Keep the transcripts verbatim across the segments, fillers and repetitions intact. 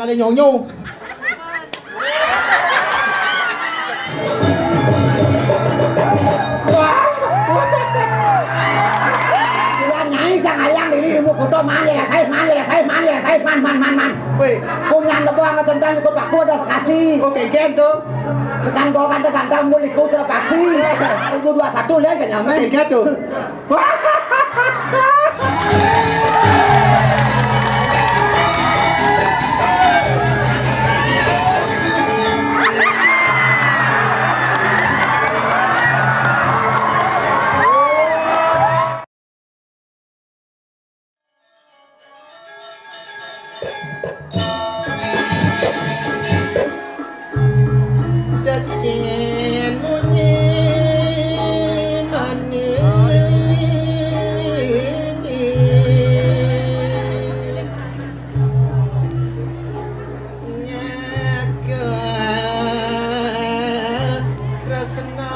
Kali nyonyo. Wah. Iwan nyai sang ayang diri ilmu kuto man ya sae, man ya sae, man ya sae, man, man, man, man. Weh, kunyang kebo angkat sentang cukup aku ada sekasi. Oke, gen tuh. Tekan gol kan tekan tamu liku terpaksi. Dua ribu dua puluh satu lihat kan nyamai. Oke, gen tuh. Daging munyi manis. Nyaga tresna.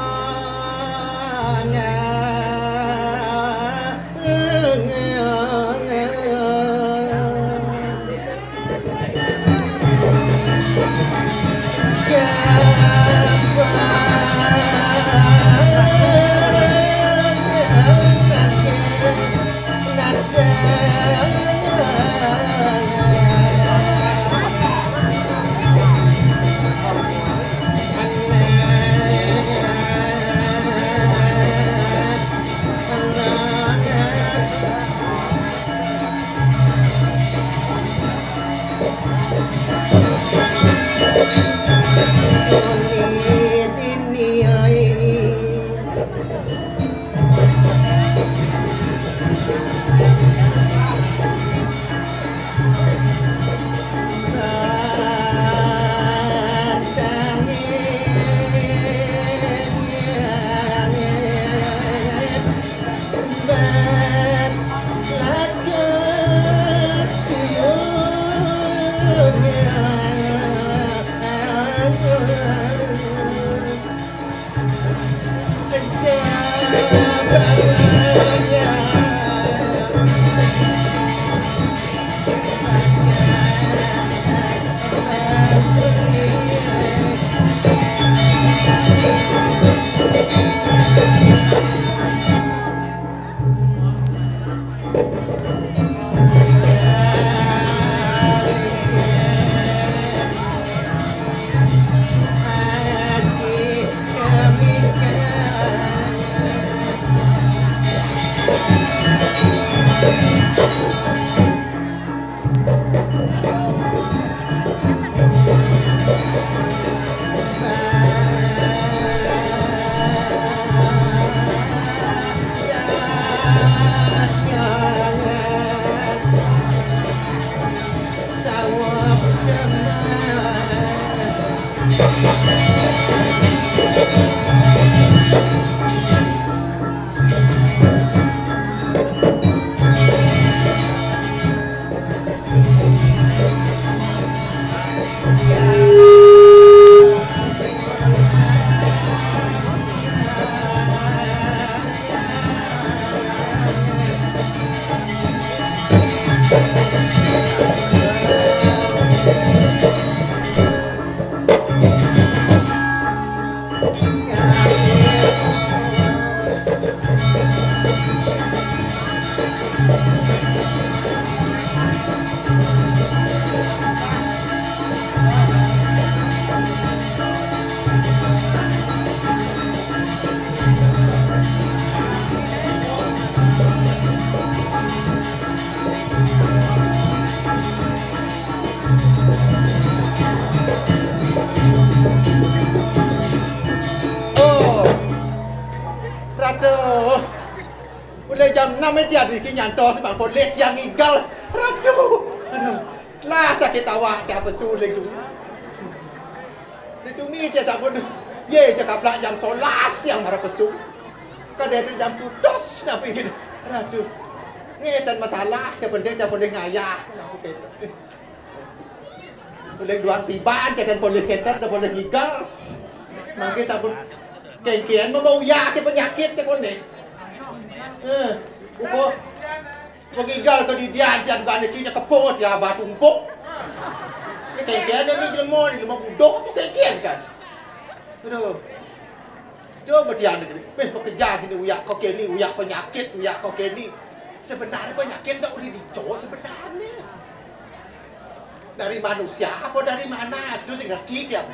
Oh, Ratu. Mulai jam enam iki adi iki nyantos bang poleh tiang ngigal. Ratu. Aduh. Lah sakit awak cah pesu lagi. Itu ni cah sabun. Ye cah kaplak jam sebelas tiang marah pesu. Kada ada jam putus napi gitu. Aduh. Ngetan masalah, yang penting cah boleh ngayah. Boleh duang tiban, jangan boleh keter, dah boleh ngigal. Mangke sabun kengkian membawa ya ke penyakit ke kone. Eh, uko mengigal ke didian, jangan gane kinya kepo dia batu empuk. Ni Kéngkén ni jelema ni, jelema bodoh apa kéngkén kan? Aduh. Tu betian ni. Weh, pekerja kini uyak kau kini, uyak penyakit, uyak kau kini. Sebenarnya penyakit dak ulih dico sebenarnya. Dari manusia apa dari mana? Tu sing ngerti dia.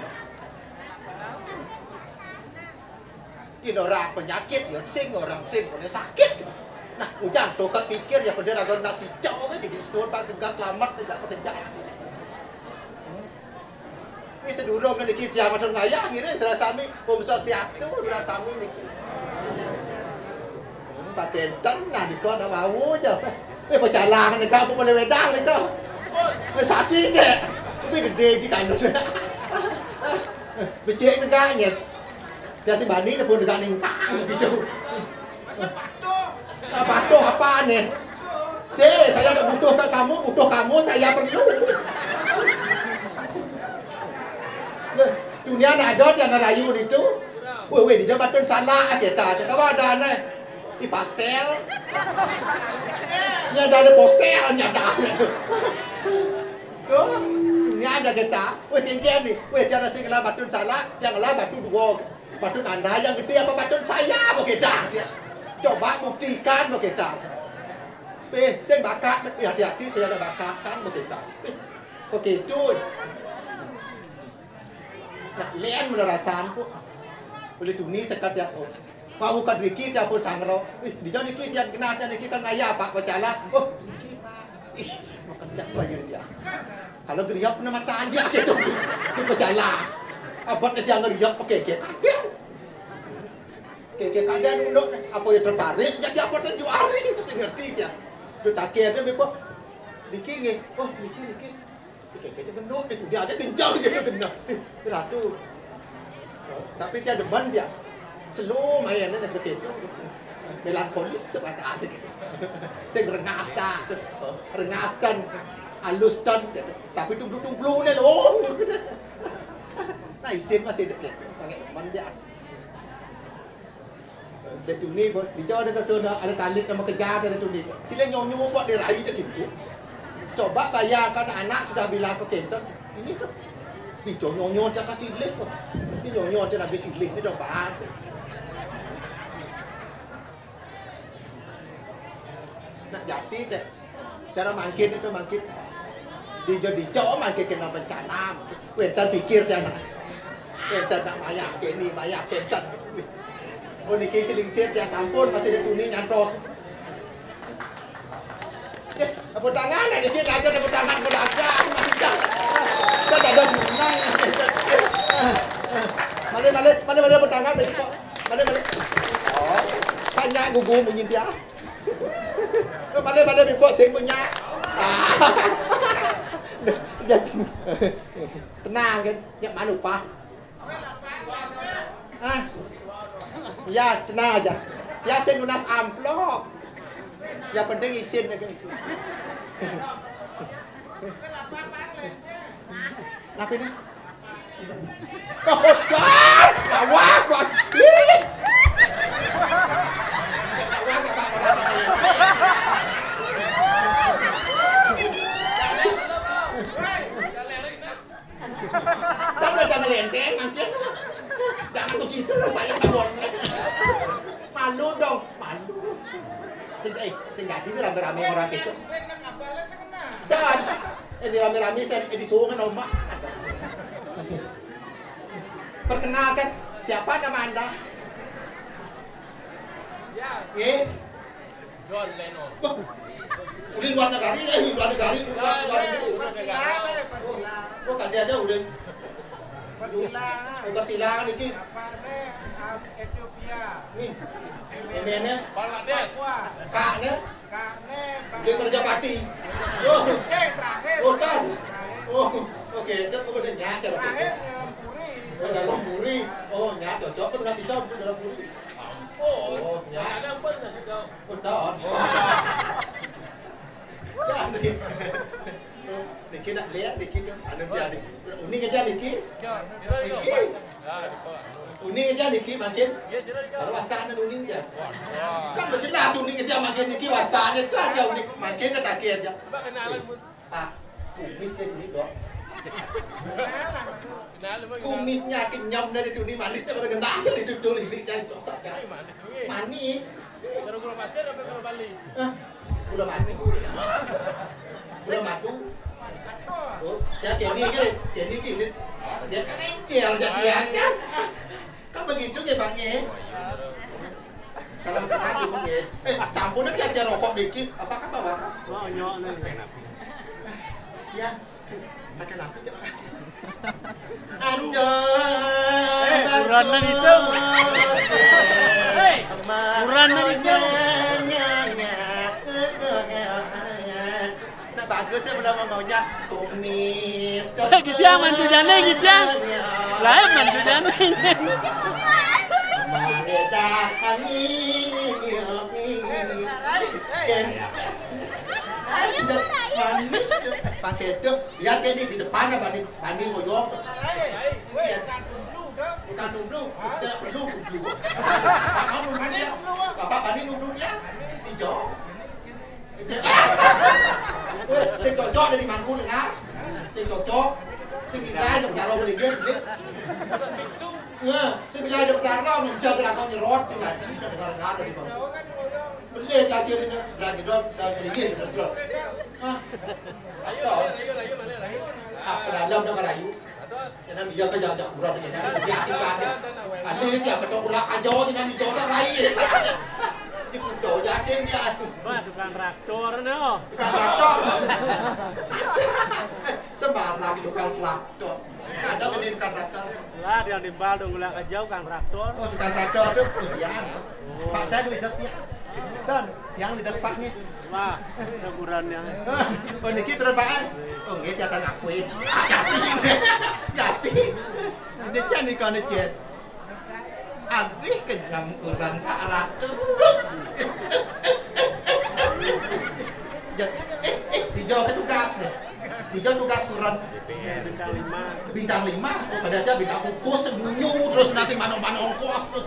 Ini orang penyakit ya, sing orang sing boleh sakit. Nah, ujang tu kan pikir ya, pada raga nasi cau kan jadi suruh pak suka selamat tidak pekerja. Ini sedurung ni kita yang macam ngayah ni, saudara sami, Om Swastiastu, saudara sami ni. Hmm, pakai tenang ni kau nak mau je. Eh, pecalang ni kau, apa boleh wedang ni kau? Eh, sati dek. Tapi gede je kan. Becik ni kan, nyet. Dia si Bani dia pun dekat ningkang gitu. Ah, patuh apa ni? Si, saya tak butuhkan kamu, butuh kamu, saya perlu. Dunia nak ada dia ngerayu itu. Weh, weh, dia batun salah kita. Kita ada ni. Di pastel. Ni ada, ada postel, ni ada. Tu, ni ada kita. Weh, tinggi ni. Weh, cara sing lah batun salah, janganlah batu dua. Batun anda yang gede apa batun saya, begitu dia. Coba buktikan, begitu. Eh, saya bakat, eh, hati-hati, saya ada bakat, kan, begitu. Eh, begitu. Nah, lian menerasan, kok. Boleh tuni sekat ya, kok. Kau bukan Riki, siapa sangro? Eh, di jauh Riki, dia kena, dia Riki kan ngayah, Pak, berjalan. Oh, Riki. Ih, makasih apa ya dia? Kalau geriap nama tanya gitu. Di berjalan. Abot dia ngeriap pakai dia. Kadang. Kayak kadang unduk apa ya tertarik jadi apa tuh juari itu sih ngerti dia. Dia takir aja bebo. Niki nggih. Oh, niki niki. Kayak kayak bentuk dia aja kencang gitu kena. Eh, ratu. Tapi dia demen dia. Slow main dia begitu. Melankolis sebenarnya gitu. Sing rengas ta. Rengas tan, alus tan gitu. Tapi tumplu-tumplu ni loh. Nah, isin masih dek gitu. Pakai demen dia. Dia tuni, Bos. Dia ada kata ada, ada talib nama kejar dia tuni. Sila nyonyo buat dia rai je gitu. Coba bayangkan anak sudah bilang ke kenten. Ini tu. Dia nyonyo je kasih leh tu. Dia nyonyo je lagi silih ni dah bahas. Nak jati deh. Cara mangkin itu mangkin. Dijo-dijo mangkin kena bencana. Wenten pikir dia nak. Wenten nak mayah ke ni, mayah ke enten. Oh, niki silingsir dia sampun, masih ada tuni nyantos. Eh, tepuk tangan, eh, di sini ada tepuk tangan, boleh ada, masih ada. Kita tak ada senang. Mari, mari, mari, mari, tepuk tangan, besok. Mari, mari. Oh, banyak gugu mengintia. Balik-balik di bos sing punya. Ah. Jadi, tenang kan, nyak malu pah. Ah. Ya, tenang aja. Ya, saya lunas amplop. Yang penting isin aja. Kenapa ini? Wah, wah, ih. Kan ada ngelenteng, makin. Jangan begitu lah, saya tak boleh. Malu dong, malu. Sing, eh, sing ganti ni rame-rame orang itu. Dan, eh, ini rame-rame saya, eh, disuruh kan omak. Perkenalkan, siapa nama Anda? Eh? John Lennon. Wah, di luar negara, eh, di luar negara, di luar, luar negara. Oh, oh, kan dia ada udah. Persilangan. Oh, persilangan ini. Apa ni? Am, Ethiopia. Ni. Ini ni. Bangladesh. Papua. Kak ni. Kak ni. Dia kerja parti. Oh. Cek terakhir. Oh, tahu. Oh, oke. Dia apa dia nyata. Terakhir dalam puri. Oh, dalam puri. Oh, nyata. Cocok pun nasi cocok dalam puri. Oh, ya. Ada pun nasi cocok. Betul. Niki nak lihat niki tu. Anu dia niki. Uning aja niki. Niki. Uning aja niki makin. Kalau wasta anu uning aja. Kan jelas uning aja makin niki wasta anu tu aja uning makin ke takir aja. Pak, kumis dia uning kok. Kumisnya kenyam dari tuni manisnya pada genah jadi tutul ini yang cocok ya. Manis. Baru gula pasir apa gula Bali? Hah? Gula batu. Gula batu. Oh, ya kene iki, kene iki. Dia kan encel jadi ya kan. Kan begitu ya Bang ya. Salam kenal Bang ya. Eh, sampun diajar rokok dikit. Apa kan bawa? Oh, nyok nih. Ya. Sakit apa ya? Anda Eh, Quran itu. Eh, Quran itu. Nak bagus ya belum maunya. Kumit. Eh, gisiang, Man Sujane, gisiang. Lain Man Sujane. Mangeda angin. Ayo, ayo. Manis. Pakai itu. Lihat ini di depan apa nih? Bani ngoyong. Bukan dulu, udah perlu, perlu. Bapak bani dulu ya. Hijau. Sing cocok dari mangku dengar. Sing cocok. Sing indah dong kalau beli dia. Ya, sing bilang ada berdarah, mencak berdarah nyerot, sing lagi, dengar-dengar dari bawah. Beli lagi ini, lagi dong, dan beli ini, terus. Hah? Apa dalam dengan Melayu? Kena iya ke jajak kurang kena dia akibatnya. Ada dia betul pula aja dengan dicoba lain. Di kudo yakin dia. Wah, tukang traktor no. Tukang traktor. Sembarang tukang traktor. Ada gede tukang traktor. Lah, yang timbal dong gula aja tukang traktor. Oh, tukang traktor tuh pujian. Pak, ada duit das dia. Dan yang lidas Pak nih. Wah, ada ukurannya. Oh, niki terus Pak. Oh, nggih, jatah ngakuin. Jati. Jati. Ini Cen nih, kono Cen. Abih kenyang kurang Pak Ratu. Ja- eh, eh, dijawab tugas nih. Dijawab tugas turun. Bintang lima. Bintang lima. Oh, pada aja bintang kukus, sembunyi, terus nasi manok-manok ongkos, terus.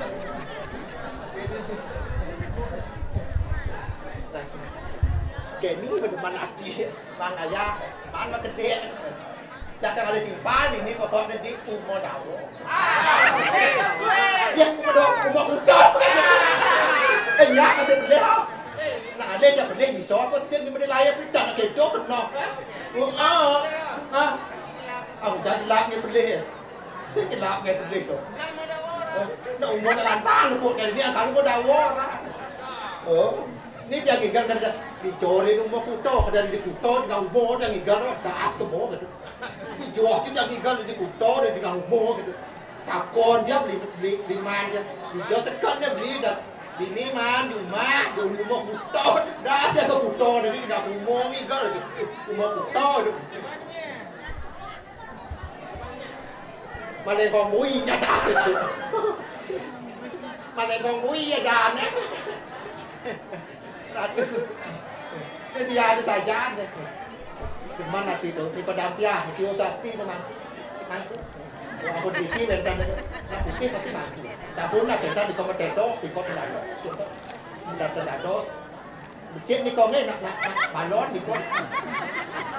Keni bedemen ati, Bang Ayah, Bang Makedek. Cakap kali timpal ini pokoknya di Umo Dawo. Ya, Umo Dawo, Umo Kudo. Eh, ya, masih boleh. Nah, ada yang boleh bisa, apa sih yang boleh layar, tapi tak gitu, kena, kan? Oh, ah, ah. Aku jadi lagi boleh. Sing gelap nggak boleh tu. Nak umur nak lantang, nak buat kali ni, asal pun dawa lah. Oh, ni dia gigal kan, dicorin umur kuto, dari di kuto, dengan umur dia gigal, dah as ke bawah tu. Dijual kita gigal di kuto, dia dengan umur gitu. Takon dia beli, beli, beli man dia. Dijual sekat dia beli dah. Bini man, di rumah, di rumah kuto, dah as ke kuto, dari dengan umur gigal gitu. Umur kuto tu. Malengkong bui nyadah. Malengkong bui ya dan. Aduh. Ini dia ada saja. Cuman nanti tu, di pedampiah, di usasti memang. Mangku. Aku diki bentan. Nak putih pasti mangku. Cabun nak bentan di kometedo, di kometedo. Bentan tedados. Becik nika nggih nak, nak, nak balon nika.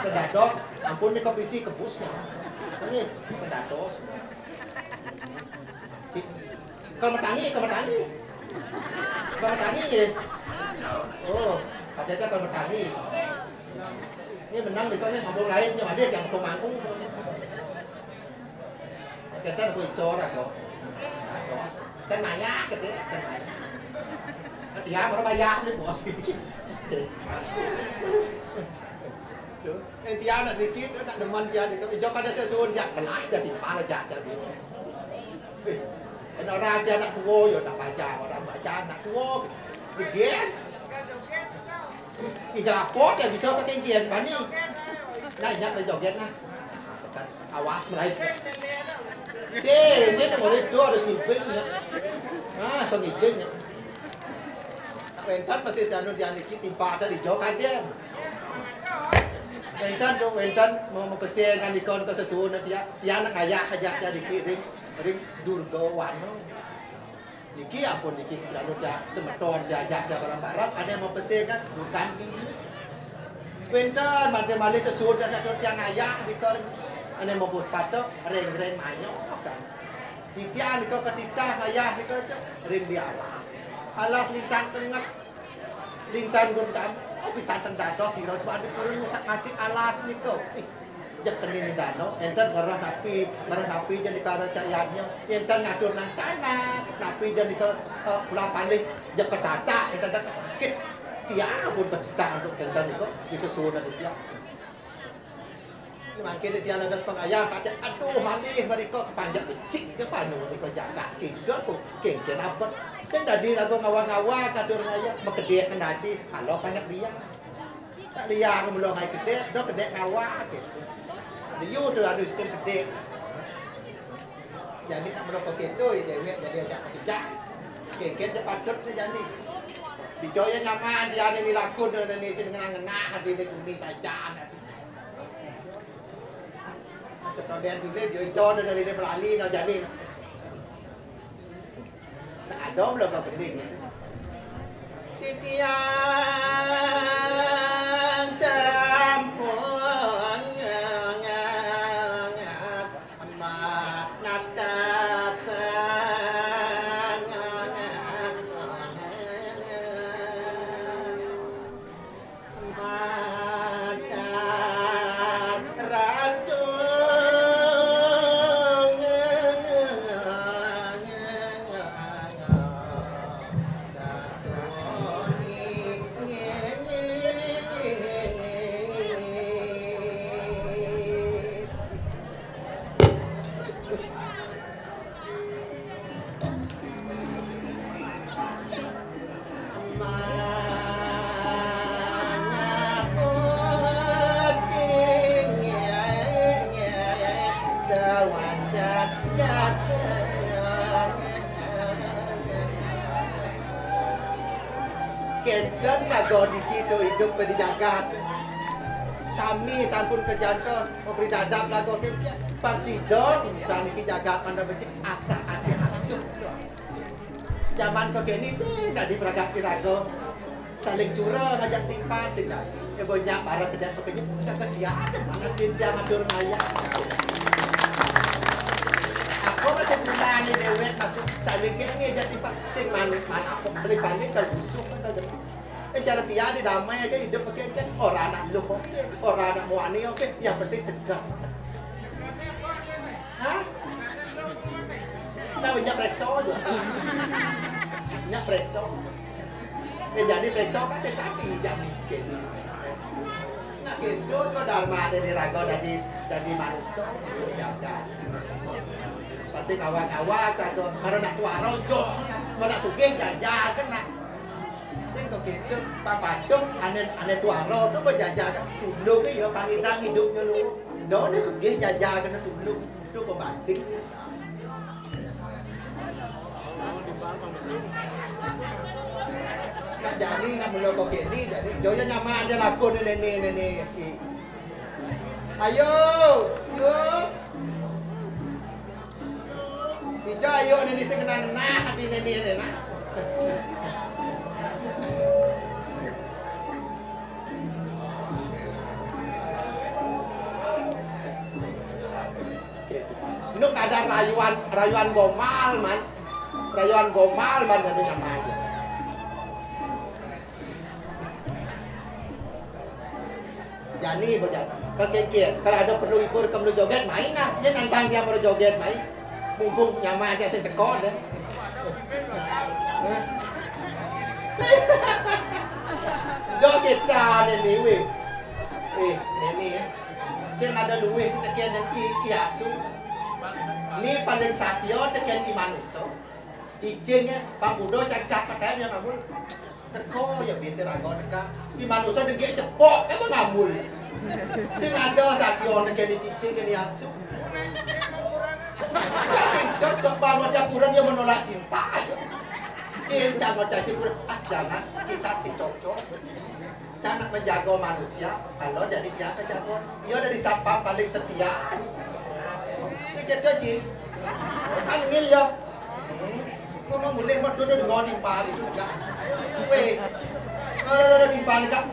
Kedados, ampun nika bisi kebusnya. Nggih, kedados. Cik. Kalau metangi, kalau metangi. Kalau metangi nggih. Oh, ada aja kalau metangi. Ini menang nika nggih, kampung lain nggih ada yang pemangku. Kita nak buat icor atau. Dos. Kan maya, kata, kan maya. Dia baru maya ni, bos. Tu, eh, dia nak dikit, nak demen dia ni. Ijo kada sesun dia, belah jadi pala jaja dia. Eh, kan orang dia nak tua, ya nak baca, orang baca nak tua. Begitu. Iga lapor ya bisa ke kengkian bani. Nah, ingat berjoget nah. Awas mulai. Si, dia nak mulai tu harus ngibing ya. Ah, tu ngibing ya. Wentan pasti anu dia niki timpa ada di jauh kaden. Wentan tu, wentan mau mempesel dengan ikon ke sesuatu dia. Dia nak ayah aja dia dikit ring, ring Durga Wano. Niki ampun niki sebenarnya semeton diajak dia bareng-bareng, ada yang mau pesen kan? Bukan ini. Wenten, mantri malih sesudah dados tiang ayah nika. Ane mupus patok, ring-ring mayok. Titiang nika katitah ngayah nika ja, ring di alas. Alas lintang tenget, lintang gundam. Oh, bisa ten dados sira tuan di purun ngusak ngasik alas nika. Ih, jeg keni ni dano, enten ngereh napi, ngereh napi ja nika ara cak yadnya. Enten ngatur nang kanak, napi ja nika, eh, pulang palih, jeg ketatak, enten dak sakit. Tiang pun katitah antuk enten nika, disusun antuk tiang. Mangkin tiang dados pangayah, kate, aduh, malih mrika kapanjak becik ja panu mrika jagat. Kidul ku, kengken abet. Sing dadi raga ngawa-ngawa katur ngayah, makedek dadi, kala panjak liang. Tak liang mula ngai kedek, do kedek ngawa, gitu. Liu tu anu sistem kedek. Jani nak mula keto, ya, dewek jadi ajak kejak. Kengken je patut ni jani. Dicoya nyaman, dia ni lakun, ni sing ngena-ngena, adi ni kuni sajan. Sekolah dulu, dia itu ada dari dia melali, nak jadi. Nak ada belum kau kening? Titiang sampun ngangat amat natas. Kenten raga niki tu idup di jagat. Sami sampun kajantos. Mapridadap lagu kengken. Pan sida, dan niki jagat manda becik asal asih asuh. Jaman kekini sing dadi peragak iraga. Saling cura ngajak timpal sing dadi. Ibu nyak para pedak pekenyep, udah kerja ada mana dia ngatur ngayah. Aku masih guna ni dewek masih saling kene ngajak timpal. Sing man, man apa beli balik kalau busuk kan. Eh, cara dia di damai aja hidup oke kan. Orang anak lu oke, orang anak muani oke, yang penting segar. Hah? Nah, banyak rekso aja. Banyak rekso. Eh, jadi rekso kan saya tadi jadi kene. Nah, gitu, so dharma ada di raga dari dari manusia jaga. Pasti kawan-kawan atau kalau nak tua rojo, kalau nak sugih jaga kena. Sing kok gitu, Pak Patung, ane, ane tuaro tu berjajar kan tulung ya, pangidang hidupnya lu. Dah ni sugih jajar kena tulung, tu pembanting. Nak jani nak mula kau kini, jadi joya nyaman aja lakon ni, ni, ni, ni. Ayo, yuk. Ija ayo nini sing ngenah-ngenah ati nini ne nah. Nuk ada rayuan, rayuan gomal, man. Rayuan gomal, man, kami nyaman. Jani, bojang. Kalau kengkir, kalau ada perlu hibur, kamu joget, main lah. Dia nantang dia baru joget, main. Mumpung nyaman aja sing teko deh. Hah? Joget dah, Neni, weh. Eh, Neni, ya. Sing ada luwih tekan i, i asu. Ni paling satya tekan i manusa. Cicing, ya, pang kuda cacak petai dia ngambul. Teko ya bincang raga teka. Di manusia dengki cepok, emang ngambul. Sing ada satya tekan di cicing, kene asu. Ya, sing cocok banget ya kurang dia menolak cinta aja. Cinta sama cacing kurang. Ah, jangan, kita sing cocok. Cara menjaga manusia, kalau jadi dia kejaga. Dia dari satpam paling setia. Sikit aja. Kan ngil ya. Ngomong boleh mat dulu dengan timpal itu negak. Weh. Kalau ada timpal negak.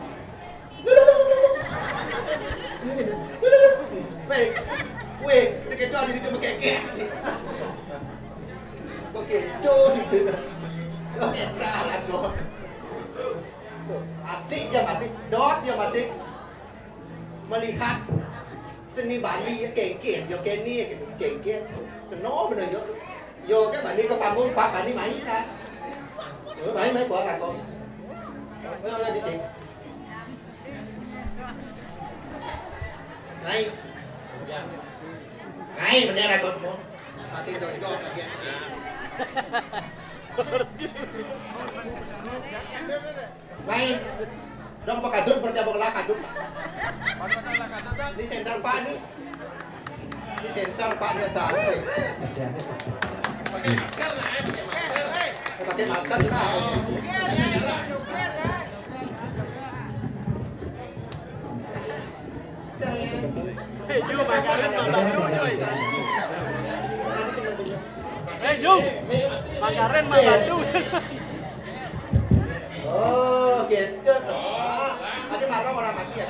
Weh. Jadi dia mekekek. Begitu itu. Oke, dah lah, kok. Asik ya masih, dot ya masih melihat seni Bali ya, kengkeng, yo keni ya gitu, kengkeng. Kena bener yo. Yo ke Bali ke panggung, Pak Bali main lah. Yo, main, main bola kok. Ayo, ayo, dicek. Naik. Naik, bener aku. Masih cocok lagi. Naik. Dong, apa kadut, bercabang lah kadut. Ini senter, Pak, nih. Ini senter, Pak, dia salah. Pakai masker, kita apa? Eh, Jung. Makarin mah batu. Oh, gitu. Tadi marah orang mati ya?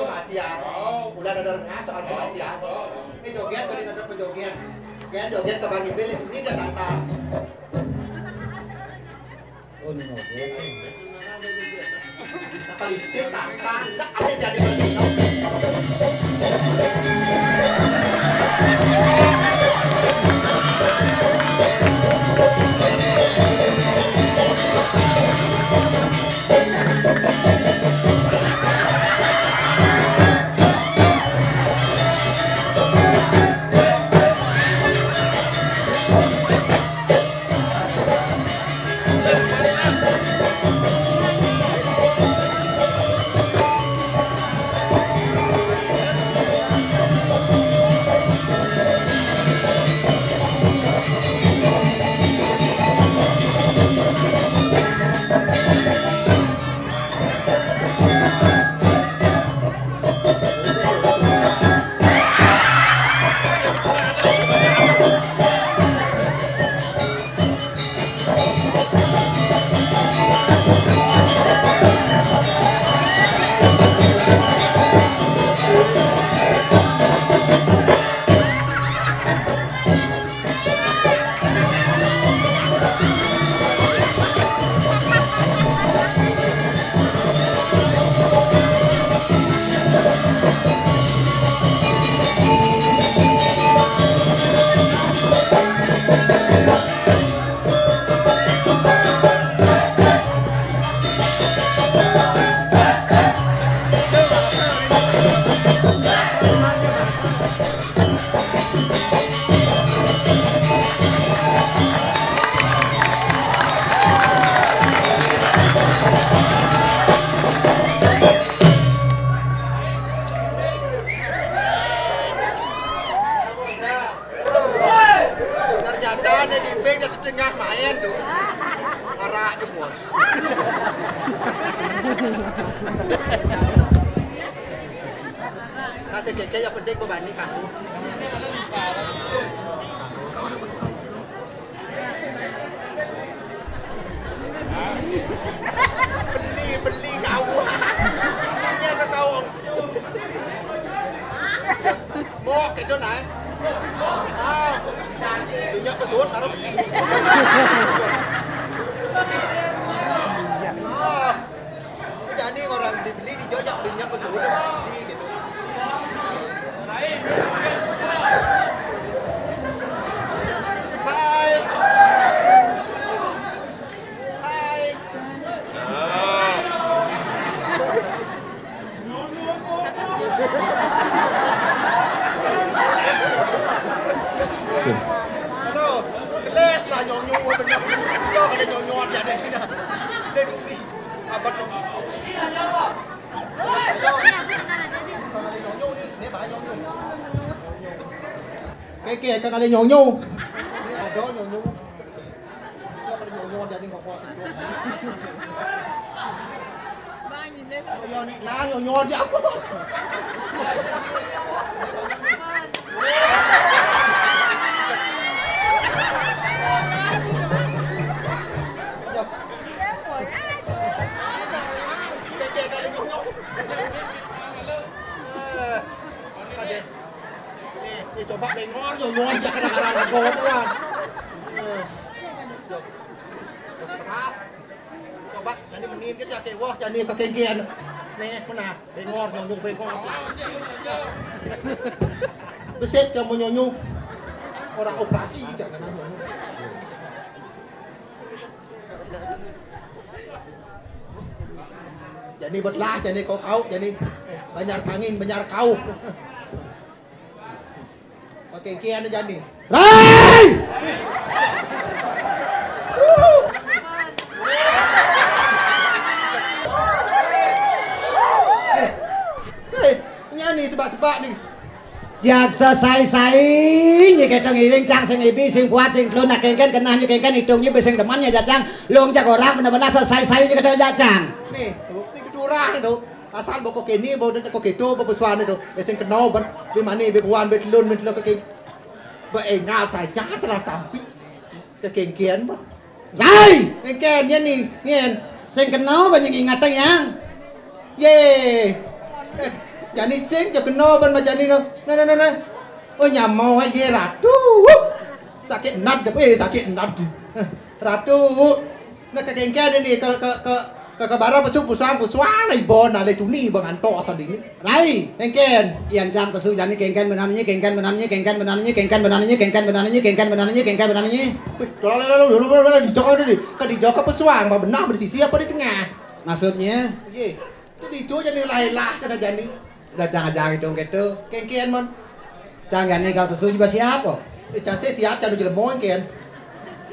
Mati ya. Udah ada orang ngaso, ada mati ya. Ini joget, tadi ada penjoget. Kan joget ke Bang Ibil, ini dia datang. Oh, ini mau joget. Kali setan, kan, lah, ada jadi begitu. Ternyata ada di band yang setengah main tuh. Arak jempol. Kasih kece ya, pendek beban nih, kaku. Beli, beli kau. Tanya ke kau. Mok, kejo, nah. Ah, dunia pesut, taruh beli. Ah, jadi orang dibeli, dijojak, dunia pesut, beli gitu. Hai. Hai. Aduh, geles lah nyonyo bener. Yo, kada nyonyo aja deh. Dia dulu. Abad dong. Nyonyo ni, ni bah nyonyo. Keke, kaka ada nyonyo. Ni ada nyonyo. Dia kada nyonyo aja ni, ngokok sedot. Ayo, ni, lah, nyonyo aja apa? Keke, kali nyonyo. Eh, kada. Ni, Eh, coba bengor, nyonyon, cak kadang-kadang rago tu, kan. Eh, yo. Terus keras. Coba, jani mending kita cak wah, jani kekengkian. Nih, mana? Bengor, nyonyon, bengor. Besit, kamu nyonyon. Orang operasi, jangan nyonyon. Jani betlah, jani kau kau, jani banyak angin, banyak kau. Oke, kian jani. Rai! Eh, eh, nyani sebab-sebab ni. Jak sesai-sai, nyi keto ngiring cang sing ibi, sing kuat, sing telun, nak kengken kenah nyi kengken itung nyi besing demen nya jacang. Long jak orang benar-benar sesai-sai nyi keto jacang. Nih, sing keturang tu. Asal boko keni, bau dah kok keto, bau pesuan tu. Eh, sing keno ber, bi mani, bi puan, bi telun, bi telun kekeng. Ba engal saja salah tampi. Kekengkian ba. Rai! Kengkian nya ni, nyen. Sing keno ba nying ingat yang. Ye. Eh, jani sing je keno ban ma jani no. No, no, no, no. Oh, nyamau ye ratu. Sakit nat, eh, sakit nat. Eh, ratu. Nah, kekengkian ini ke, ke, ke, ke, ke bara pesu pusuan, pusuan lah ibo na le tuni ba ngantos adi ni. Rai. Kengken. Yang cang pesu jani kengken benar ni, kengken benar ni, kengken benar ni, kengken benar ni, kengken benar ni, kengken benar ni, kengken benar ni. Wih, lalu, lalu, lalu, lalu, lalu, di joko ni, di. Ka di joko pesuang, ba benah bersisi apa di tengah? Maksudnya? Ye. Tu di tu jani lah, lah, kena jani. Udah cang aja hitung gitu. Kengken, Mon. Cang jani kalau pesu juga siapa? Eh, cang sih siap, cang jelema, Ken.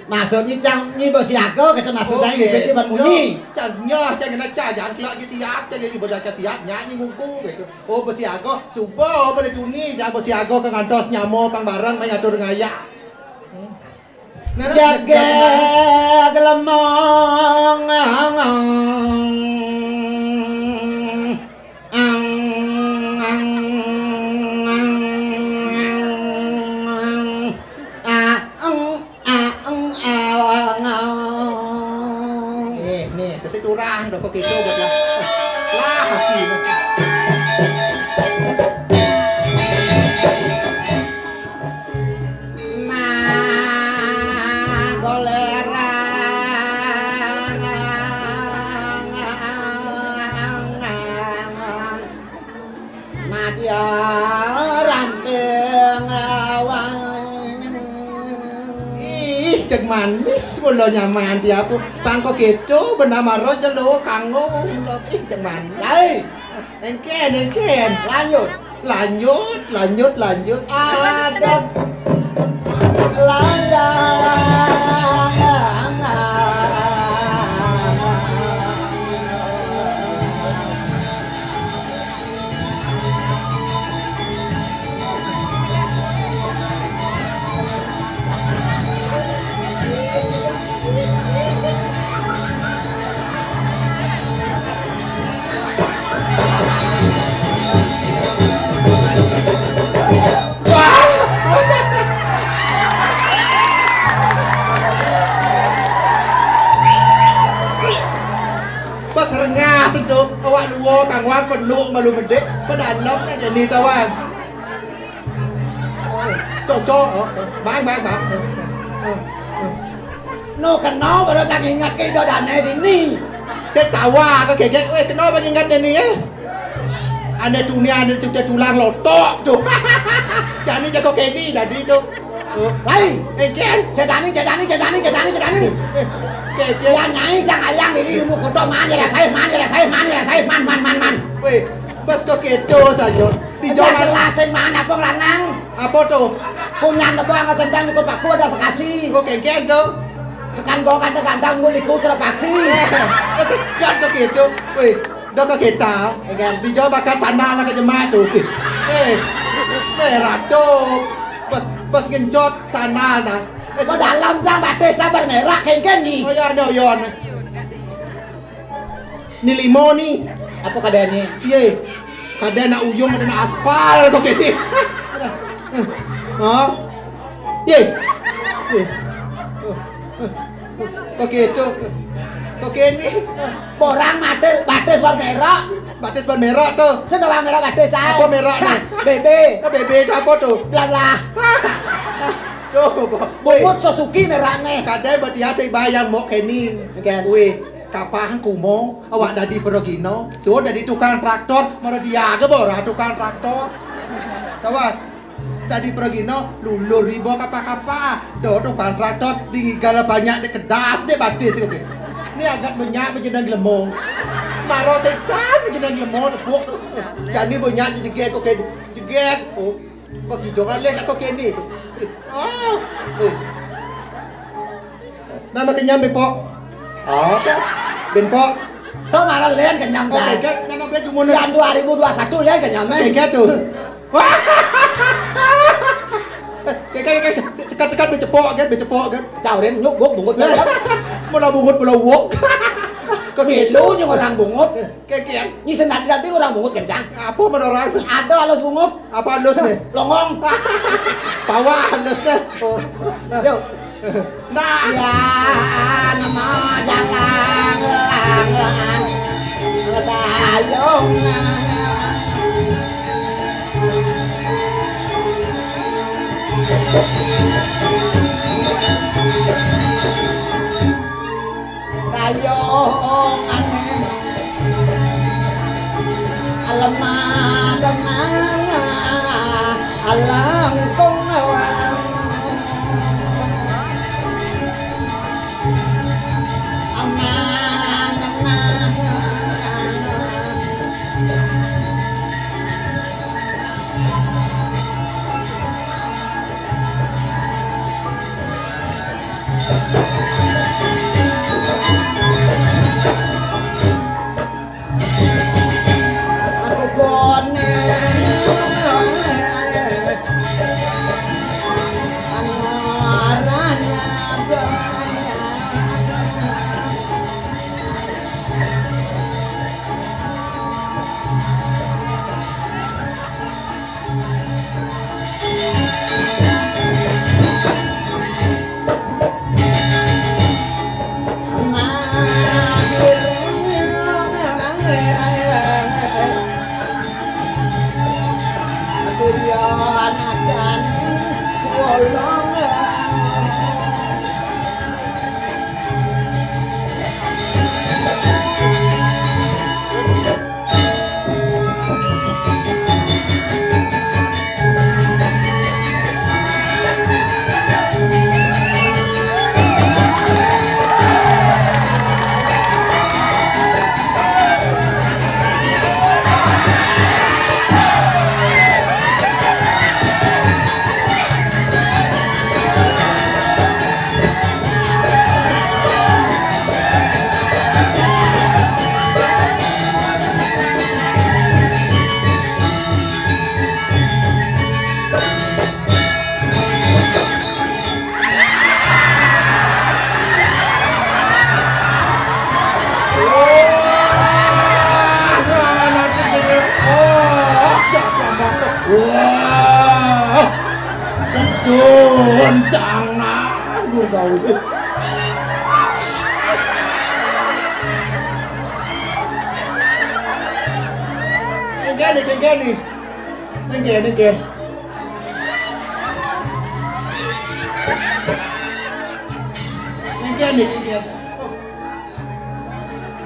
Maksudnya cang ni besiaga, kata maksud saya, Oke. Gitu, ban munyi. Cang nyah, cang kena cang, jangan kelak je siap, cang jadi bodoh cang siap, nyanyi ngungku, gitu. Oh, besiaga, suba boleh tuni, jangan besiaga ke ngantos nyamo pang bareng, main atur ngaya. Hmm. Nah, nah, Jaga jangan gelemong. Ang, ang, ang, ang, ang, ang, ang, ang, ang. Eh, nih, kasih turang, udah kok gitu, buat lah. Lah, hati. Ma, golerang. Madya ramping awang. Ih, cek manis mulo nyaman dia aku. Pangko gitu, bernama Roger lo, kanggo. Ih, cek manis. Lai. Engken, engken. Lanjut. Lanjut, lanjut, lanjut. Ada lanjang. Pas rengah sedok, awak luar kang wang penuk malu medek, pedalem aja ni tawang. Cocok, oh, oh. Bang, bang, bang. Oh, oh, oh. No kena baru tak ingat ke ida dane dini. Saya tawa ke gegek, weh, kena bang ingat dini, eh. Ane dunia, ane sudah tulang lotok tu. Jadi jago keni tadi tu. Oh. Lain. Eh, Ken. Cedani, cedani, cedani, cedani, cedani. Eh, Ken, Ken. Yang nyai sang ayang diri ilmu kotor man, ya, saya man, ya, saya man, ya, saya man, man, man, man. Weh, bas kok kedo saja. Di Udah jalan jelas sing mana pun lanang. Apa tu? Punyang debang sendang ikut paku ada sekasi. Kok kengken tu? Sekan gua kata gantang gua liku kira paksi. Eh, sekan kok gitu. Weh, dah kok kita. Kan? Di Jawa Barat sana lah ke jemaah tu. Eh, merah tu. Bas, bas ngencot sana nah. Eh, Kau dalam jang batis sabar merah kengken ni. Oh, ya, ada, ya, ada. Ni limo ni. Apa keadaannya? Ye. Kada nak uyung, kada nak aspal kok kini. Ha? Ye. Ye. Kok gitu. Kok kini. Borang mati, batis war merah. Batis ban merah to. Sing ora merah batis ae. Apa merahne? Hah, B B. Ah, B B apa to? Blah, blah. To, apa? Bungut Suzuki merahne. Kadai mbok dia sing bayang mbok keni. Nggih. Kuwi kapan kumo awak dadi perogino, suwun dadi tukang traktor, mara dia ge ora tukang traktor. Coba. Dadi pragina lulur iba kapa-kapa. Do tukang traktor di ngigal banyak di kedas di batis kok. Ini agak banyak menjenang lemong. Maro siksa menjenang lemong tepuk. Jani banyak jegek kok, jegek. Oh, bagi jangan lihat kok kene tu. Oh. Eh. Nama kenyam be, Pok? Oh, apa? Ben, Pok. To malah lian kenyam. Oke, kan nama be gimana? Yang dua ribu dua satu lian kenyam. Oke, kan tu. Wah. Oke, oke, oke, sekat-sekat be cepok kan, be cepok kan. Caurin nyuk buk bungut kan. Mula bungut mula wok. Kok gitu nyung orang bungut. Kekian. Ni sendati-dati orang bungut kencang. Apa men orang? Ada halus bungut. Apa halus nih? Longong. Pawa halus deh. Oh. Yo. Nah. Ya, nama jalan. Dayung. Kayongane alemah demah alangkung awang. Amang. Wah, gedon jangan dur kau. Enggak nih, enggak nih. Nengke, nengke. Nengke, nengke. Oh.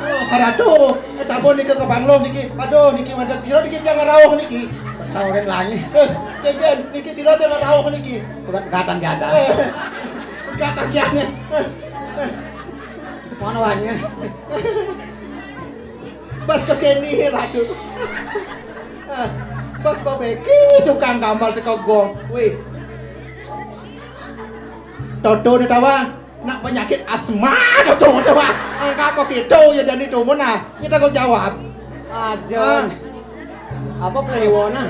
Oh, paratu. Eh, sampun niki kepangluh niki. Aduh, niki wonten sira niki tiyang rauh niki. Tau kan langi. Eh, nengke, niki sira tiyang rauh niki. Bukan gatang biasa. Eh, gatang biasa. Eh, eh. Mana wangi? Pas kekeni, Ratu. Ah, pas babeki tukang gambar saka gong. Wih. Toto ni tawa. Nak penyakit asma toto tawa. Angka kok itu ya dani tumun ah. Kita kok jawab. Aja. Ah. Apa kliwona?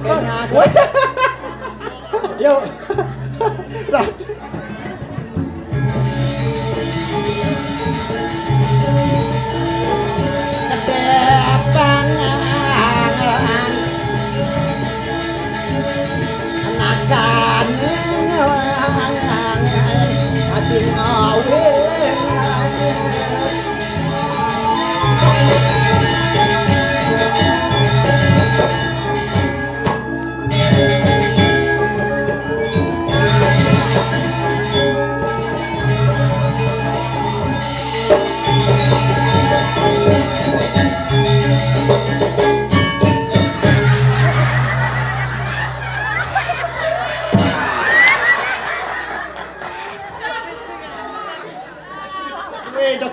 Kayaknya aja. Wih. Yuk. Dah. Kedepangan anakane asing awil.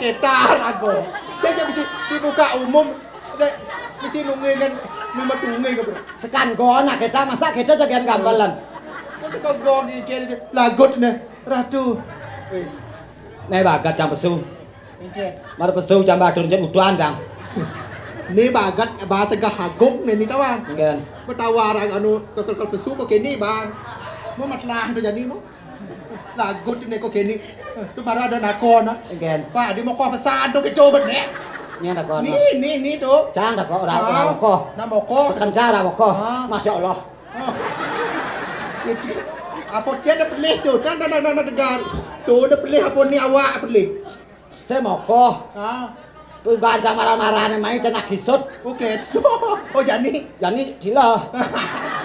Kéta raga. Sing ja bisi dibuka umum, lek bisi nunggu ngan mimet nunggu ke, Bro. Sekan gong nak kéta, masa kéta jagian gambelan. Kok teko gong iki lagut ne, Ratu. Eh. Né bagat cang pesu. Oke. Mar pesu cang batur cang utuan cang. Né bagat bahasa gahaguk né ni tawan. Nggih. Betawar anu kekel pesu kok kéné, Bang. Mau matlah tu jadi mau. Lagut né kok kéné. Tu baru ada nakon, ah. Nggih. Pak, di mokoh pesan tu gitu bené. Ni ada kon. Ni, ni, ni tu. Cang dah kok, ora, ora Ah, mokoh. Ora mokoh. Tekan cara mokoh. Ah. Masya Allah. Oh. Itu. Apa dia ada pelih tu? Dah, dah, dah, dah, dah, dengar. Tu ada pelih apa ni awak pelih? Saya mokoh. Ah. Tuh gancang marah-marahnya main cenah gisut. Oke. Oh, jani. Jani gila.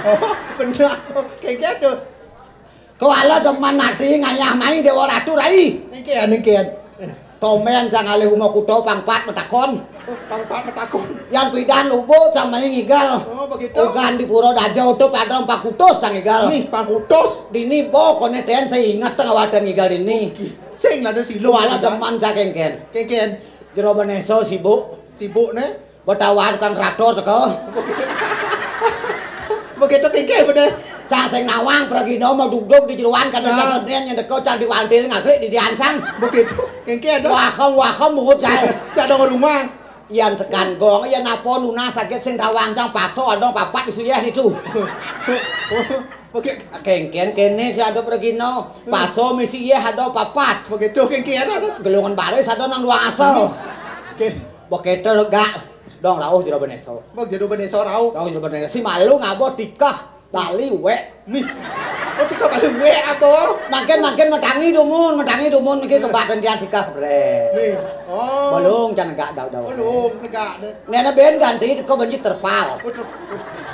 Oh, bener. Oke, gitu. Kuala demen ati ngayah mai Dewa Ratu Rai. Nengkian, nengkian. Tomen cang alih uma kuto pangpat matakon. Oh, pangpat matakon. Yan pidan lubuk cang mai ngigal. Oh, begitu. Ugan di pura Dajau tu pada empat kutus cang ngigal. Nih, empat kutus. Dini bo kone ten saya ingat tengah watan ngigal dini. Oke. Sing lah ada silung. Kuala demen cang kengken. Kengken. Jero beneso sibuk. Sibuk ne. Betawar tukang traktor teko. Begitu kengke bener. Cang sing nawang pragina mau duduk di jeroan kada Ah. Sasenen yang teko cang diwantil ngaglik di diansang. Begitu kengke ada. Waham waham muhut saya. Saya ada rumah. Yan sekan gong, yan apa nunas sakit sing tawang cang paso ada papat di suyeh itu. Oke. Kengken kene si ada pragina. Paso misi yeh ada papat. Begitu kengke ada. Gelungan baris ada nang dua asal. Oke. Begitu gak. Dong rauh jero beneso. Bang jero beneso rauh. Rauh jero beneso. Si malu ngabo tikah Bali wek. Nih. Oh, tikah Bali wek apa? Makin makin metangi dumun, metangi dumun niki kebatan dia tikah brek. Nih. Oh. Belum can negak dau-dau. Belum negak deh. Nene ben ganti kok benci terpal. Oh, ter-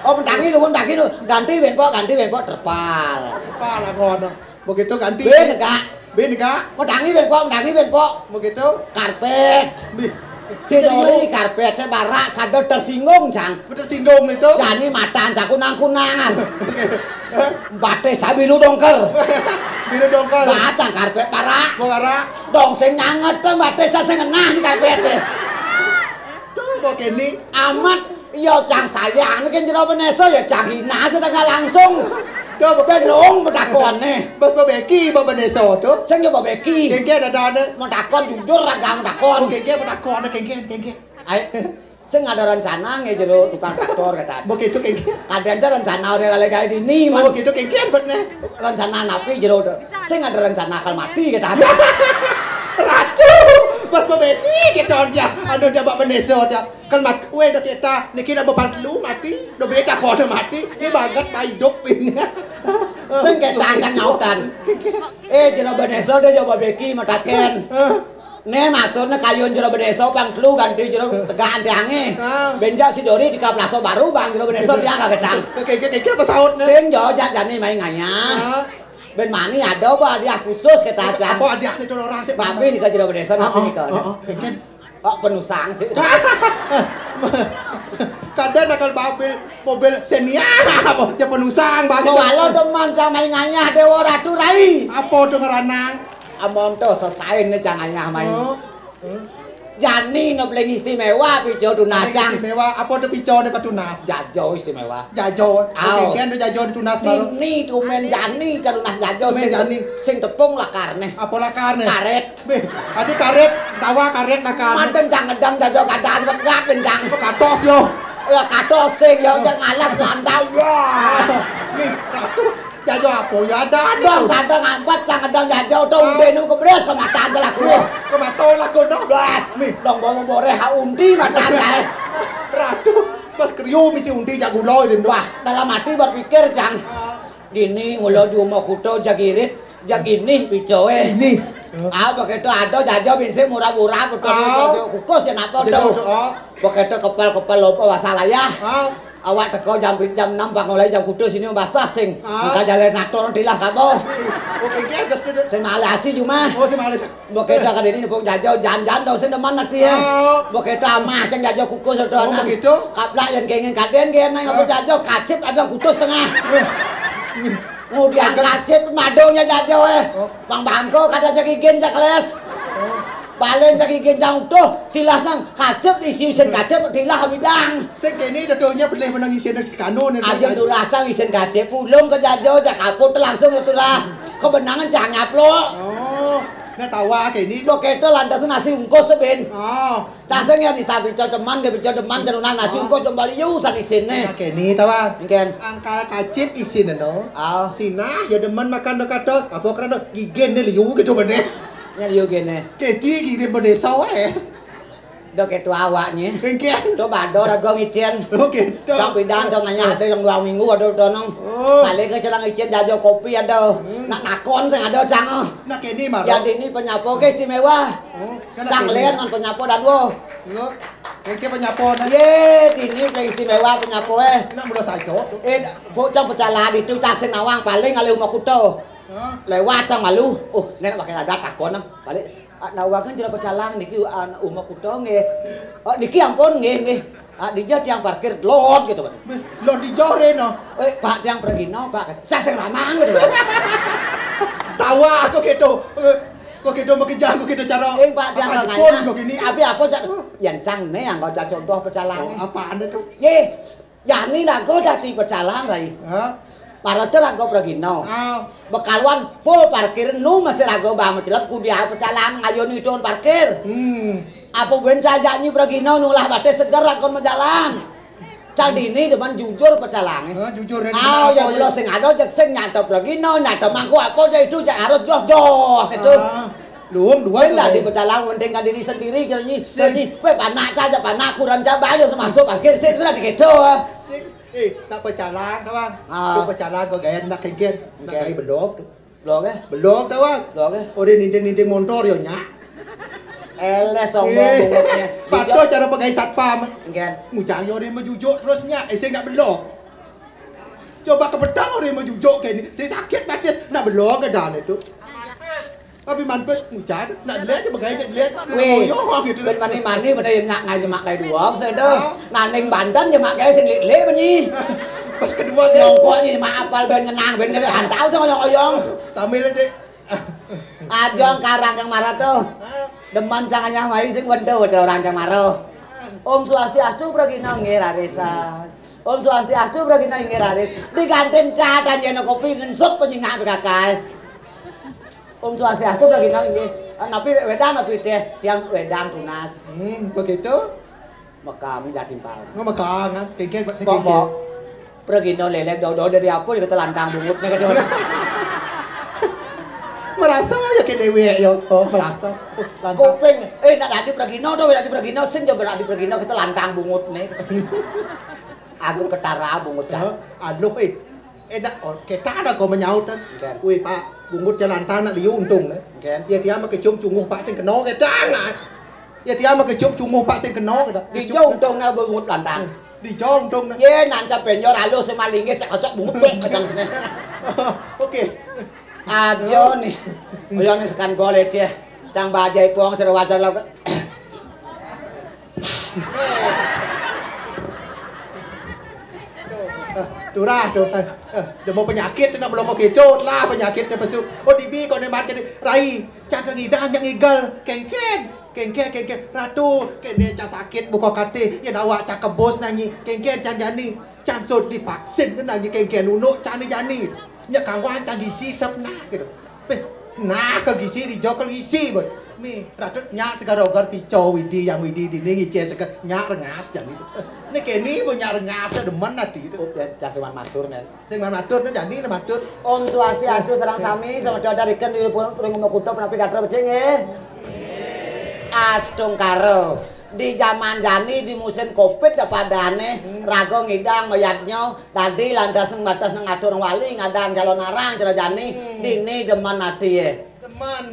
Oh, metangi dumun metangi dumun. Ganti ben pok, ganti ben pok terpal. Terpal lah ngono. Begitu ganti. Bin, Kak. Bin, Kak. Metangi ben pok, metangi ben pok. Begitu. Karpet. Nih. Si Dori karpetnya barak sadar tersinggung, Cang. Tersinggung itu. Jani matan cak kunang-kunangan. Oke. Hah? Batis sabiru dongker. Biru dongker. Bacang karpet barak. Barak. Dong sing nyanget batis sing ngenah di karpetnya. Tuh, kok ini. Amat. Iya, cang sayang, niki jero beneso ya cang hina sedengah langsung. Coba. Benung metakone. Bos bebeki, bos beneso tuh. Sing yo bebeki. Kengke ada dana. Metakon jujur ragang metakon. Oh, kengke metakon, kengke, kengke. Ai, sing ada rencana nge jero tukang traktor kata. Begitu kengke. Ada aja rencana udah kali kayak gini, Oh, man. Begitu kengke bener. Rencana napi jero tuh. Sing ada rencana akal mati kata. Ratu, bos bebeki kita dia. Anu dia bak beneso dia. Kan mat, weh, dah kita, niki dah bepan telu mati, dah beta kau dah mati, ni bagat dah hidup ini. Sing ketang kan nyautan. Eh, jero beneso dah jero bebeki mataken. Hah? Ne maksudnya kayun jero beneso pang telu ganti jero tegak antiange. Ah. Benjak si Dori di kaplaso baru bang jero beneso dia kagak ketang. Keke keke apa saut ne? Sing jo jak jani main ngayah. Ah. Ben mani ada apa hadiah khusus kita aja. Apa hadiah itu orang sih? Napi nika jero beneso napi nika. Oh, oh, oh, keke. Kok penusang sih? Kadang nakal mobil, mobil Xenia, apa dia penusang banget. Kok walau demen cang main ngayah Dewa Ratu Rai. Apa tuh ngeranang? Amon tuh selesai nih cang ngayah main. Oh. Jani no paling istimewa pijo tunas cang. Istimewa apa tuh pijo ne tunas? Jajo istimewa. Jajo. Aw. Oke, kan tuh jajo tunas baru. Ini tumen jani cang tunas jajo Tumen sing jani. Sing tepung lakarne. Apa lakarne? Karet. Beh, adi karet, tawa karet nakal. Manten cang ngedang jajo kadas begat cang. Katos yo. Ya katos sing yo cang alas landau. Wah. Nih, ratu, jajo apa ya ada nih. Dong santa ngambat cang ngedang jajo to Ah. Udah nu kebres ke mata aja lah Nih, kulo. Ke mata lah kuno. Blas. Nih. Dong bawa boreh ha undi mata aja. Ratu, pas kriu misi undi jagulo itu. Wah, dalam hati berpikir cang. Ah. Dini ngulo di umah kuto jagirit, jagini picoe. Ini. Ah, begitu ada jajo binsi murah-murah betul Ah. Jajo kukus ya napa Jajo tuh. Doa. Begitu kepal-kepal lopo wasal ayah. Ah. Awak teko jam jam enam pangolai jam kutus ini basah sing. Ah. Bisa jalan nator tilah kabo. Oke, oke, ada sudah. Saya malah asi cuma. Oh, saya malah. Bokeda kadeni nepuk jajo, jan-jan tau sing demen ati ya. Oh. Bokeda amah cang jajo kukus oto Oh, anan. Begitu? Kaplak yang gengen kaden gen nang apa Ah. Jajo kacip ada kutus tengah. Eh. Kemudian Agak- kacip madongnya jajo eh. Oh. Bang bangko kada cak igen cak les. Oh. Balen cang isin cang utuh, tilas nang kacip isi isin kacip tilas midang. Sing kene dodonya belih menang isin kanu ne. Aja durasa isin kacip, pulung ke jajo, jak kaput langsung ya turah. Kebenangan cang ngap lo. Oh, nah tawa kene. Dok keto lantas nasi ungkus ben. Oh. Taseng ya nisa pico teman, ke pico teman, teruna nasi ungkus dong baliu san isin ne. Nah kene tawa. Engken. Angkal kacip isin no. Ah. Cina ya demen makan dok kados, apa kerana gigen ne liu gitu meneh. Nya liu gene. Kedi gini beneso eh. Dok itu awaknya. Engken. Tuh bador agong icin. Oke. Cang pidan dong nanya ada yang dua minggu ada tonong. Oh. Balik ke celang icin jajo kopi ada. Hmm. Nak nakon sing ada cang. Oh. Nak ini mah. Ya dini penyapo ke istimewa. Oh. Cang len non penyapo dan wo. Yo. Engke penyapo nan. Ye, dini ke istimewa penyapo eh. Nak mula sajo tuh. Eh, bocah pecalang itu tasik nawang paling alih rumah kuto. Hah? Lewat cang malu. Oh, nenek pakai ada takon. Balik. Ah, nawakan jero pecalang niki, ah, umah kuto nggih. Oh, niki ampun nggih, nggih. Ah, dija tiang parkir lot gitu, Pak. Beh, lot di jore no. Eh, Pak tiang pergi no, Pak. Saya sing ramang gitu. Tawa aku gitu. Eh, kok gitu makejang kok gitu cara. Eh, Pak tiang apa nanya. Pun kok gini. Abi apa cak? Yang cang ne yang kau cak contoh pecalang. Oh, apaan itu? Ye, Yani raga dadi pecalang, Rai. Hah? Parada raga pragina. Ah. Bekaluan pul parkir nu mesti raga mbah mecelep kundi ae pecalang ayo nidun parkir. Hmm. Apa ben sajak nyi pragina nulah batis seger raga mecalang. Cang dini demen jujur pecalange. Hah, jujur dan ah, ya kula sing ada jek sing nyata pragina, nyata mangko apa ya itu jek harus joh-joh gitu. Ah. Lum dua. Sing lah dipecalang mending kan diri sendiri jadi nyi. Sing. Jadi, weh panak saja panak kurang cabai yo semasuk parkir sing sudah dikedo. Sing. Eh, nak pecalang, kawan. Ah. Tu pecalang kau gaya nak kengken. Nak gaya belok tu. Belok eh? Belok, kawan. Belok eh? Orang ninting-ninting motor yo nyak. Eles sombong bungutnya. Patut cara pegai satpam. Engken. Mujang yo orang mejujuk terus nyak. Eh, sing nak belok. Coba ke petang orang mejujuk kayak ni. Saya sakit batis. Nak belok ke dan itu. Tapi manpet ngucad, nak dilihat je bagai je dilihat. Weh, yo gitu. Ben mani-mani benda yang nak ngai jemak kai dua, saya tu. Naning bandan jemak kai sing lik-lik bunyi. Pas kedua dia. Nyongkok ni jemak apal ben ngenang ben kali hantau sing oyong-oyong. Sambil dek. Ajong karang yang marah tu. Deman jangan yang mai sing wendo orang yang marah. Om Swastiastu pragina nggih raris. Om Swastiastu pragina nggih raris. Diganten cah tanjana kopi ngensut penyingak P K K. Om Swastiastu pragina nggih. Napi wedang napi teh tiang wedang tunas. Hmm, begitu. Mekam jadi pal. Ngemekang kan, kengkeng. Kok kok. Pragina lelek dau-dau dari apa ya kata lantang bungut nih kata. Merasa ya ke dewe ya, oh merasa. Lantang. Kuping, eh nak dadi pragina tuh, dadi pragina sing coba dadi pragina kata lantang bungut nih. Aku ketara bungut cak. Aduh eh. Enak oh, kita ada kau menyaut kan. Wih Pak, bungut jalan tanah liu untung nih. Ya dia mah kecium cunguh Pak sing kena kita nah. Ya dia mah kecium cunguh Pak sing kena kita. Di jauh untung nah bungut lantang. Di jauh untung nah. Ye nancap penjor alus sama linggis kocok bungut bek kacang sini. Oke. Ajo nih. Yang nih sekan gol aja. Cang bajai puang seru wajar lah. Turah tuh. Eh, eh, dia mau penyakit nak belum gitu lah penyakit dia pesu. Oh dibi kau ni mat kene rai cang ngidang yang igal kengken kengken kengken ratu kene cang sakit buka kate ya nawa cang kebos nanyi kengken cang jani cang sud divaksin nanyi kengken unuk cang ni jani nya kawan cang gisi sep nah gitu. Beh, nah, ke gisi di jok ke gisi, bos. Mi, ratut nyak segara ogar pico widi yang widi dini ngicen seke nyak rengas jani. Ni keni bo nyak rengas demen ati. Oh, ya, jas man matur nen. Sing man matur ni jani ni matur. Om Swastiastu sareng sami, semeton dariken di ring rumah kuto penapi gatra becik nggih. Astungkara. Di zaman jani di musim covid ya padane raga ngidang mayadnya dadi lantas nang batas nang atur wali ngadang calon arang cara jani dini demen ati ya.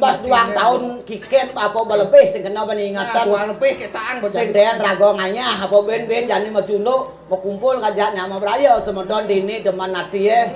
Pas duang tahun kiket apa lebih sing kena ben ingatan. Duang lebih ketaan sing den raga ngayah apa ben ben jani macunduk makumpul ngajak nyama braya semeton dini demen ati ya.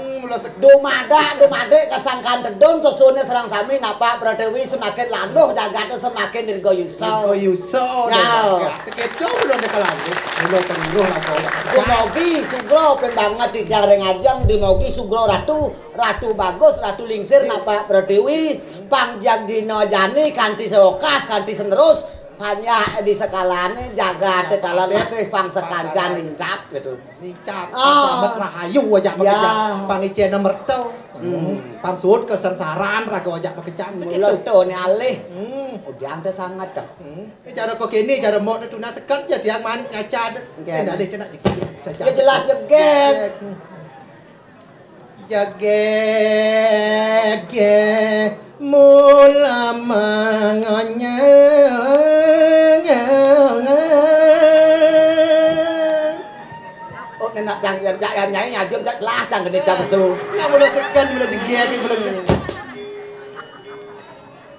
Dumadak dumadik kasangkan tedun sesune serang sami napak Pratiwi semakin landuh jagate semakin dirgo yusa. Dirgo yusa. Nah. Keto belum dikelanjut. Belum penuh lah kau. Dumogi sugro ping banget di Jaring Ajeng, dumogi sugro ratu, ratu bagus, ratu lingsir napak Pratiwi. Pang jag dina jani kanthi seokas, kanthi senerus, panjak di sekalane jagat taler sih pang sekancan nincap gitu. Nincap, ah, selamat rahayu ajak, ya, makejang. Pang icena merta. Hmm. Pang suud kasengsaran raga ajak makejang. Mula segitu. To ne alih. Hmm. Udiang te sanget, Cak. Hmm. Eh, cara kok kene, cara mok tu nak sekat je tiang man ngaca. Nggih. Eh, alih kena jegeg saja. Ya jelas jegeg. Jegeg, mula mangonyang. Oh, nenak cang, cang, cang, nyai ngajum, cang, lah, cang, gede, cang, su. Nak mula segan, mula jegeg, mula jegeg.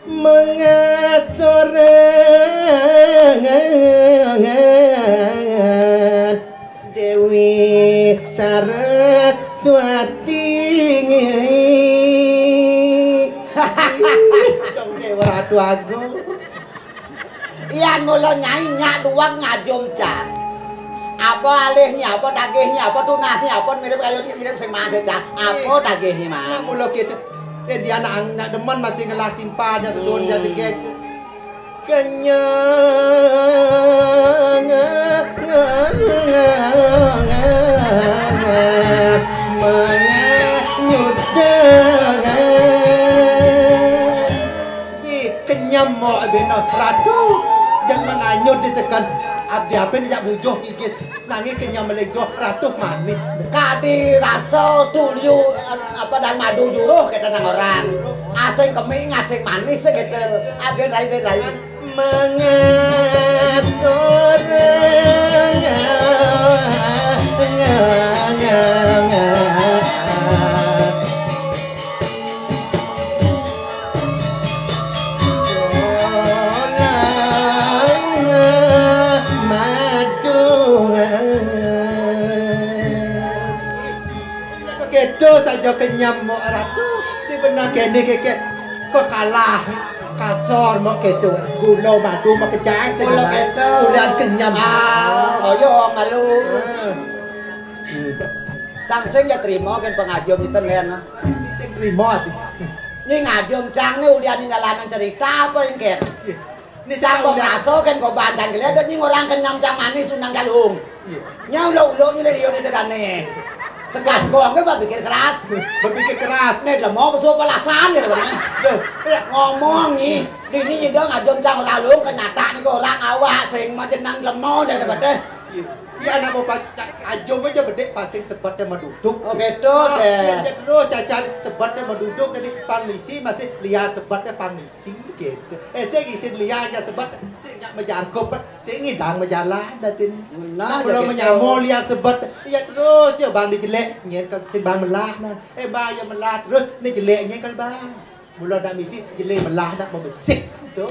Mengasorangan Dewi Saraswati. Ih, Dewa Ratu Agung. Yan mula nyai nyak duweg ngajum cang. Apa alihnye, apa tagihnye, apa tunasnye, apa mirip kayune, mirip sing masih cang. Apa tagihnye, Mang? Nak mula gitu. Eh, dia nak, nak demen masih ngelah timpal, dia sesuun, dia jegeg. Kenyang, menganyut. Ih, kenyem mok bena ratu. Jang menganyut disekan. Abdi ape ni jak bujuh gigis. Nanging kenyem melih joh ratu manis. Kadi rasa tuliu, apa dan madu juruh kata nang orang. Asing keming, asing manis gitu. Abdi rai, rai. Mengasorang. Kedo saja kenyem mok ratu. Di benang kene keke kok kalah kasor mok kedo. Gula madu mok kejang sing. Gula kedo. Ulian kenyem. Ah, ayo malu. Hmm. Cang sing ya trima kan pengajum iten len. Sing trima ati. Ni ngajum cang ni ulian nyalanan cerita apa engken? Ni cang kok ngaso kan kok bandang gele ada ni orang kenyam cang manis undang jalung. Iya. Nya ulo-ulo ni liyo ni dadane. Segan gong ke berpikir keras. Berpikir keras. Ni demo kesuwa pelasan ya bang. Duh, ya. Ngomong ni, dini nyida ngajum cang orang lung kenyata ni orang awak sing majenang lemo saya dapat deh. Iya. Iya, anak bapak, ajum aja bedek pasing sebetnya maduduk. Oh, gitu, deh. Iya, terus cacar sebetnya maduduk, jadi pang misi masih liar sebetnya pang misi, gitu. Eh, sing isin liar aja sebet, sing nyak majangkup, sing ngidang majalan, datin. Nah, kalau gitu. Menyamo liar sebet, iya terus, ya bang dijelek, nyen kan sing bang melah, nah. Eh, bang, ya melah, terus ni jelek, nyen kan bang. Mula nak misi, jelek melah, nak membesik, tu.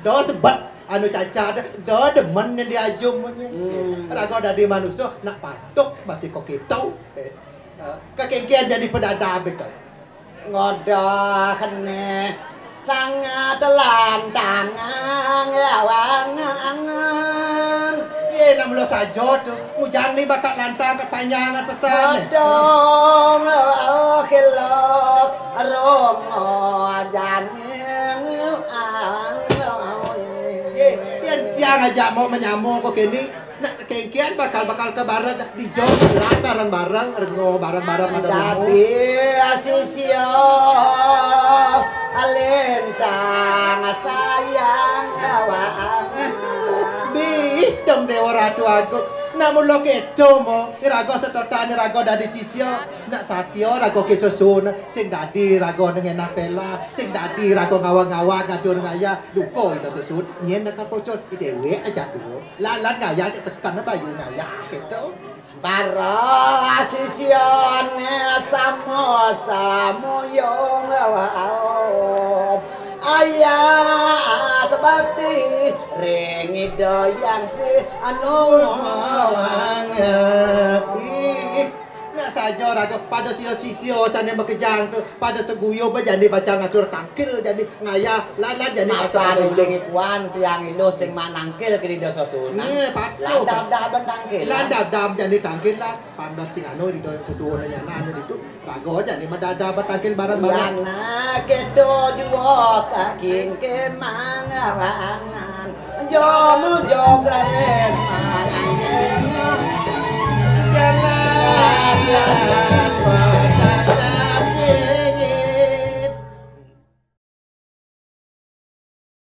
Do sebet, anu cacar, do demen yang diajum, nyen. Hmm. Raga dadi manusia, nak patuk, masih kok kita. Eh, eh, kakengkian jadi pedada, betul. Ngodah kene sangat lantangan lawangan. Ye, nak mula saja tu. Mujang ni bakat lantang kat panjang kat pesan. Ngodah, oh, khilaf, romo, jani, ah, ye, yan tiang aja mau menyamo kok kini. Nak kengkian bakal-bakal ke barat dah. Di jog lah bareng-bareng, rengo bareng-bareng pada rengo. Tapi asisia alentang sayang awak. Bih, dong Dewa Ratu Agung. Nak mula keto mo, iraga setotane raga dadi sisia. Nak satia raga ke susun, sing dadi raga nengenah pela, sing dadi raga ngawang-ngawang ngatur ngaya, duka ida susun, nyen nak pocot, dewek aja dulu. Lalat ngayah cek sekan bayu ngayah gitu. Para sisiane sama-sama yo ngawau. Ayat bakti ring Ida Yang Si anu mawang. Ih, nak Raga, raga, pada sisia-sisia jani makejang tu, pada seguyu ba jani baca ngatur tangkil jani ngayah, lan, lan jani mapan uling ipuan tiang iluh sing manangkil kerida sesuunan. Nggih, patuh. Lan dadab tangkil. Lan dadab jani tangkil lan, pang sing anu kerida sesuunan nyana anu ditu. Raga jani madadab tangkil bareng-bareng. Nyana keto jua kaking kemang awangan. Jolu jog laris marang. Jalan.